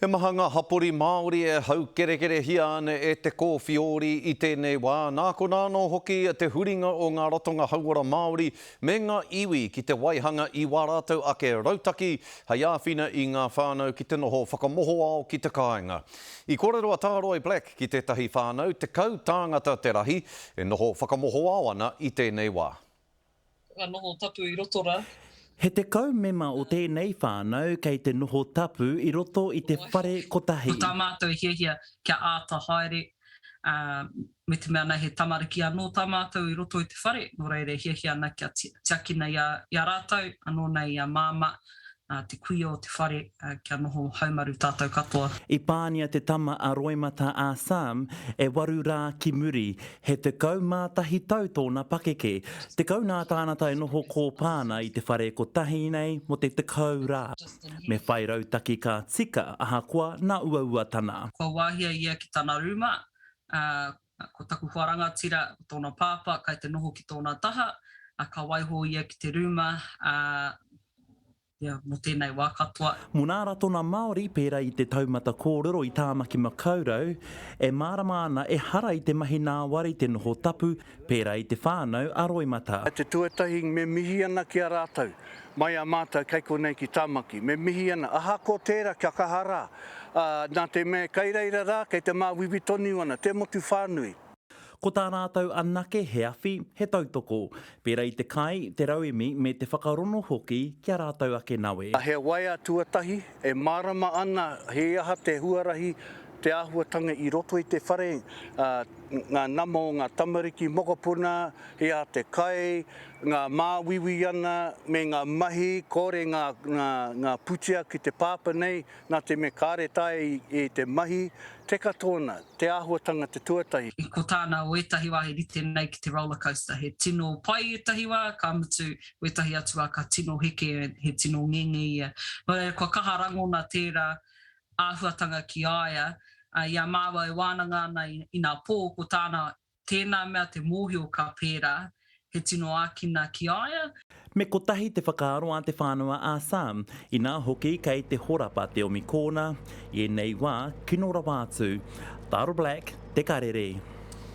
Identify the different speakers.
Speaker 1: He maha ngā hapori Māori e haukerekerehia ana e te kōwhiori i tēnei wā, nā konā anō hoki te huringa o ngā ratonga hauora Māori me ngā iwi ki te waihanga i wā rātou ake rautaki hei āwhina i ngā whānau ki te noho whakamohoao ki te kāinga. I kōrero a Tāroi Black ki tētahi whānau, 10 tāngata te rahi, e noho whakamohoao ana i tēnei wā.
Speaker 2: Ka noho tapu i roto ra.
Speaker 3: He 10 mema o tēnei whānau kei te noho tapu i roto i te whare kotahi.
Speaker 2: Ko tā mātou hiahia kia āta haere, ā, me te mea nei he tamariki anō tā mātou i roto i te whare, nō reira e hiahia ana kia tiakina i a rātou, anō nei i a Māmā, te kuia o te whare, kia noho haumaru tātou katoa.
Speaker 3: I pānia te tama a Roimata a Sam e waru rā ki muri, he 11 tau tōna pakeke. 10 nā tānata e noho kōpā ana i te whare kotahi nei mō te 10 rā. Me whai rautaki ka tika ahakoa nā uauatana.
Speaker 2: Kua wāhia ia ki tana rūma, ā, ko taku hoa rangatira, ko tōna pāpā, kai te noho ki tōna taha, ā, ka waiho ia ki te rūma, ā, Ia, mō tēnei wā katoa.
Speaker 3: Mō nā ratona Māori pērā i te taumata kōrero i Tāmaki Makaurau, e mārama ana ehara i te mahi nāwari te noho tapu pērā i te whānau a Roimata.
Speaker 4: Te tuatahi me mihi ana ki a rātou, mai a mātou kei konei ki Tāmaki, me mihi ana, ahakoa tērā kia kaha rā, ā, nā te mea kei reira rā, kei te māuiui tonu ana, te motu whānui.
Speaker 3: Ko tā rātou anake he awhi, he tautoko, pērā i te kai, te rauemi me te whakarono hoki ki a rātou ake nawe.
Speaker 4: He waea tuatahi e mārama ana he aha te huarahi, te āhuatanga i roto i te whare, ngā nama o ngā tamariki mokopuna, he aha te kai, ngā māuiui ana me ngā mahi, kore ngā, ngā, ngā putea ki te pāpa nei, nā te mea kāre taea i te mahi, teka tōna, te āhuatanga te tuatahi.
Speaker 2: Ko tāna o ētahi wā he rite nei ki te roller coaster, he tino pai ētahi wā, ka mutu wētahi atu wā ka tino heke, he tino ngenge ia. Nō reira kua kaha rangona tērā āhuatanga ki a ia, i a māua e wānanga ana i nā pō, ko tāna Tēnā mea te mōhio ka pērā, he tino ākina ki a ia.
Speaker 3: Me kotahi te whakaaro a te whānau a Sam, inā hoki kei te horapa te omikōna, i ēnei wā, kino rawa atu. Taro Black, Te Karere.